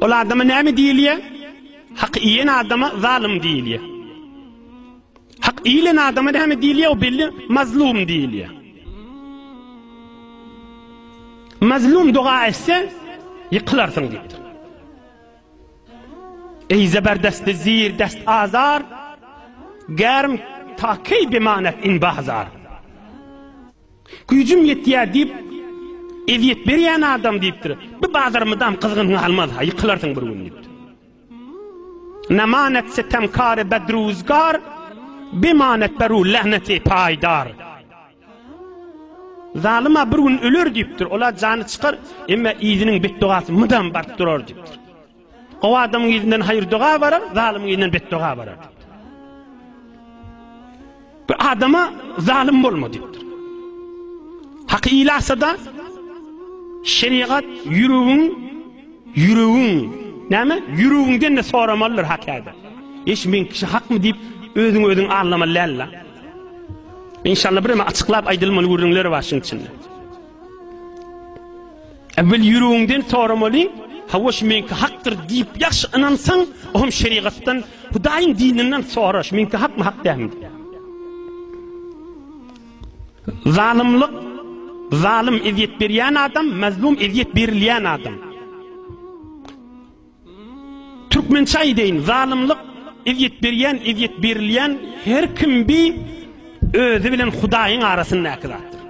Ol adama näme diýilýär? Hak iýen adama zalym diýilýär. Hak iýilen adama näme diýilýär? O belli mazlum diýilýär. Mazlum doga etse, ýykylarsyň diýipdir. Eý zeberdest zir dest azar, germ ta key bimanet in bazar. Güýjüm ýetýär diýip, ezýet berýän adam diýipdir. Bu bazar mydam gyzgyn galmaz ha, ýykylarsyň bir gün diýipdir. Namanet sitemkar bedruzgar, bimanet beru lähneti paýdar. Zalyma bir gün öler diýipdir. Ola jany çykar, emma yzynyň betdogasy mydam baryp durar diýipdir. Gowy adamyň yzyndan haýyr doga barar, zalymyň yzyndan betdoga barar diýipdir. Bir adama zalym bolma diýipdir. Haky ilasa-da şerigat ýüregiň ýüregiň näme? Ýüregiňden de soramalydyr hakäde. Eş men kişi hakmy diýip özüň özüň aldamaly däl-de. Inşallah bireme açyklap aýdylmaly gürrüňler bar şuň içinde. Evvel ýüregiňden soramaly, hawa şu meňki hakdyr diýip ýagşy ynansaň, o hem şerigatdan, Hudaýyň dininden sora, şu meňki hakmy, hak dälmi diýip. Zalymlyk, zalym ezýet berýän adam, mazlum ezýet berilýän adam. Türkmençe aýdaýyn, zalymlyk, ezýet berýän, ezýet berilýän her kim bi özi bilen Hudaýyň arasyndaky zatdyr.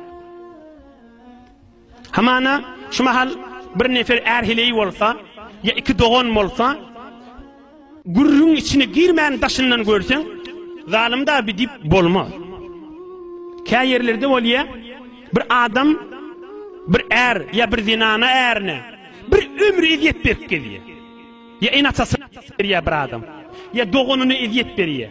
Hamana şu mahal bir nefer är-heleý bolsa, ýa iki dogan bolsa, gürrüň içine girmän daşyndan görseň, zalym-da bi diýip bolmaz. Kä ýerlerde bolýa, bir adam bir är ýa bir zenana ärine bir ömür ezýet berip gezýär. Ýa ene-atasyna berýär bir adam, ýa doganyna ezýet berýär.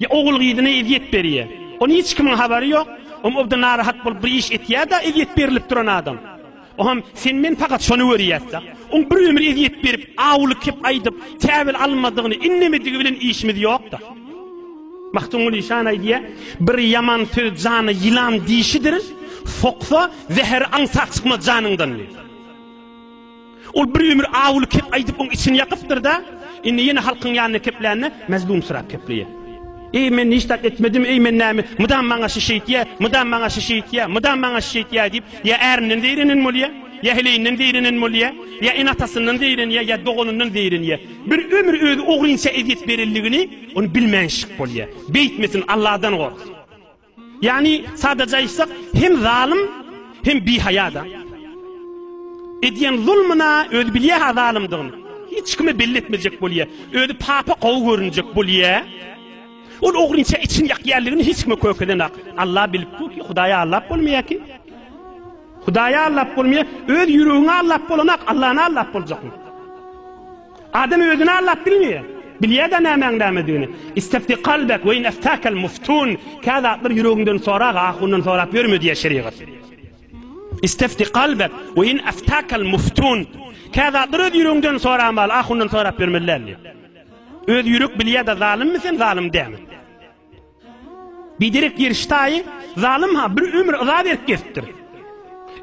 Ýa ogul-gyzyna ezýet berýä. Onuň hiç kimiň habary ýok. Oňa obda narahat bolup bir iş etýä-de ezýet berlip duran adam. Oňam sen-men pakat şony görýäs-de. Oň bir ömür ezýet berip, awuly kep aýdyp, täwil almadygyny, innemedigi bilen işimiz ýok-da. Magtymguly işan aýdýa, Bir ýaman söz jana ýylan dişidir, soksa, zäheri aňsat çykmaz janyňdan diýip. Ol bir ömür awuly kep aýdyp oň içini ýakypdyr-da, indi ýene halkyň ýanynda keplände mezlumsyrap kepleýär. Eý, men hiç zat etmedim, eý, men näme, mydam maňa şu şeýtýä, mydam maňa şu şeýtýä, mydam maňa şu şeýtýä diýip, ýa ärinden zeýrenen bolýa, ýa heleýinden zeýrenen bolýa, ýa ene-atasyndan zeýrenýä, ýa doganyndan zeýrenýä. Bir ömür özi ogrynça ezýet berenligini ony bilmänşik bolýa. Beýtmesin, Alladan gorksyn. Ýagny, sadaja aýtsak, hem zalym, hem bihaýa-da. Edýän zulmuna özi bilýär-hä zalymdygyny. Hiç kime belli etmejek bolýar. Özi papa gowy görünjek bolýar. Ol ogrynça içini ýakýanlygyny hiç kime kökedenak. Allah bilip dur ki, Hudaýa allap bolmaýar ki. Hudaýa allap bolmaýar. Öz ýüregiňi allap bolanak, Allany allap boljakmy? Adam özüni aldap bilmeýär. Bilýär-de nämäň nämedigini. Istefti kalbek we in eftakel muftun. Kä zatlar ýüregiňden sorag, ahundan sorap ýörme diýýär şerigat. Istefti kalbek we in eftakel muftun. Kä zatlar öz ýüregiňden soramaly, ahundan sorap ýörmeli däl diýýär. Öz ýürek bilýär-de zalymmy sen, zalym dälmi? Biderek ýeriş taýy zalym-ha bir ömür yza berip gezipdir.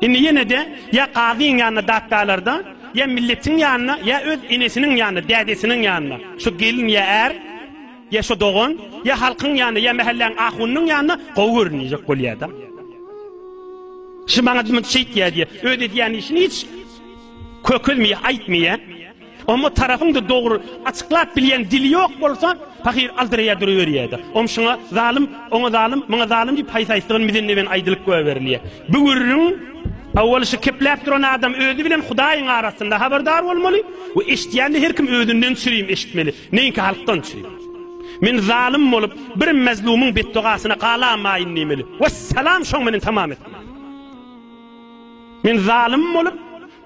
Indi ýene-de ýa gazyň ýanyna datgalarda, ýa milletiň ýanyna, ýa öz enesiniň ýanyna, dädesiniň ýanyna, şo gelin ýa är, ýa şo dogan, ýa halkyň ýanyna, ýa mähelläň ahunynyň ýanyna gowy görünjek bolýar-da. Şu maňa şeýtýär diýýär. Öz edýän işini hiç kökezmeýär, aýtmaýar. Oňa tarapyň-da dogry açyklap bilýän dili ýok bolsa, pahyr aldyraýar duruberýär-de. Om şuňa zalym, oňa zalym, muňa zalym diýip haýsy-haýsydygyny bizen-neben aýdylyp goýberilýär. Bu gürrüň awwal şu kepläp duran adam özi bilen Hudaýyň arasynda habardar bolmaly we eşidýän-de her kim özünden çürim eşitmeli, neýinki halkdan çürim. Men zalym bolup, bir mezlumyň betdogasyna galamaýyn diýmeli. Wessalam şoň bilen tamam etmeli. Men zalym bolup,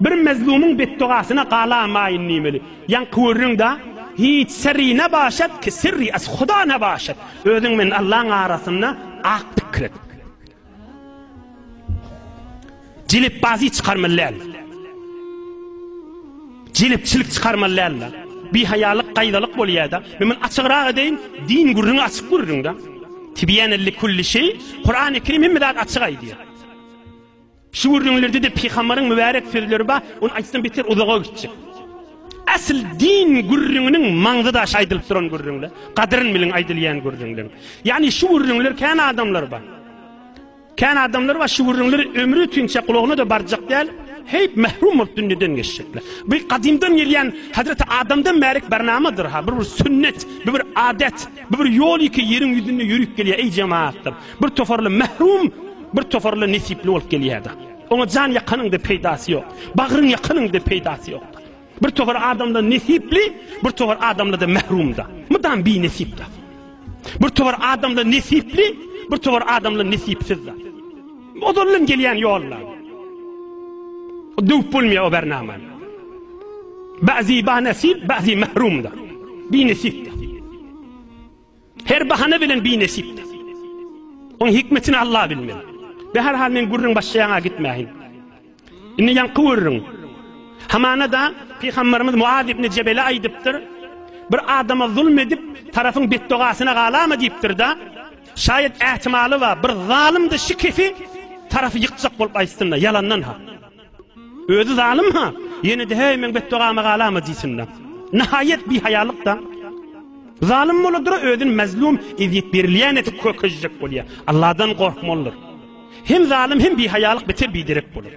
bir mezlumyň betdogasyna galamaýyn diýmeli. Ýaňky görüň-da, Hiç sirri nebaşat ki sirri az Huda nebaşat. Özüň bilen Allaň arasynda ak pikir et. Jelepbazy çykarmaly däl. Jelepçilik çykarmaly däl. Bihaýalyk, gaýzalyk bolýar-da. Men muny açygrak edeýin, din gürrüňi açyk gürrüň-de. Tibýänen li kulli şeý, Kurany Kerim hemme zady açyk aýdýar. Şu gürrüňlerde-de pygambaryň mübärek sözleri bar, ony aýtsam beter uzaga gitjek. Asyl din gürrüňiniň maňzy daşy aýdylyp duran gürrüňler. Gadyryn biliň aýdylýan gürrüňleriň. Ýagny şu gürrüňler kän adamlar bar. Kän adamlar bar şu gürrüňler ömri ötünçä gulagyna-da barjak däl, heýp mährum bolup dünýeden geçjekler. Bu gadymdan gelýän Hazreti Adamdan bärik barnamadyr ha, bir bir sünnet, bu bir adet, bu bir ýol iki ýeriň ýüzünde ýörüp gelýär eý jemaatlar. Bir toparly mährum, bir toparly nesipli bolup gelýär-de. Oňa jan ýakanyň-da peýdasy ýok. Bagryň ýakanyň-da peýdasy ýok. Bir topar adamlar nesipli, bir topar adamlar-da mährumda. Mydam binesipde. Bir topar adamlar nesipli, bir topar adamlar nesipsizde. Ozaldan gelýän ýollar. Döwüp bolmaýar o bernamany. Ba'zi ba nesip, ba'zi mährumda. Binesipde. Her bahana bilen binesipdir. Oň hikmetini Allah bilmeli. Be her hal men gürrüň başlaýaňa gitmäýin. Indi ýaňky gürrüň. Hamana-da Pygamberimiz Muaz ibn Jebele aýdypdyr. Bir adama zulm edip, tarapyň betdogasyna galama diýipdir-da. Şaýat ähtimaly bar, bir zalym-da şikesi tarapy ýykjak bolup aýtsyn-da, ýalandan ha. Özi zalym ha, ýene-de heý meň betdogama galama diýsin-de. Nihaýat bihaýalyk-da. Zalym boladyr özüni mazlum ezýet berilýän edip kökezjek bolýar. Allahdan gorkmalydyr. Hem zalym hem bihaýalyk beter biderek bolar.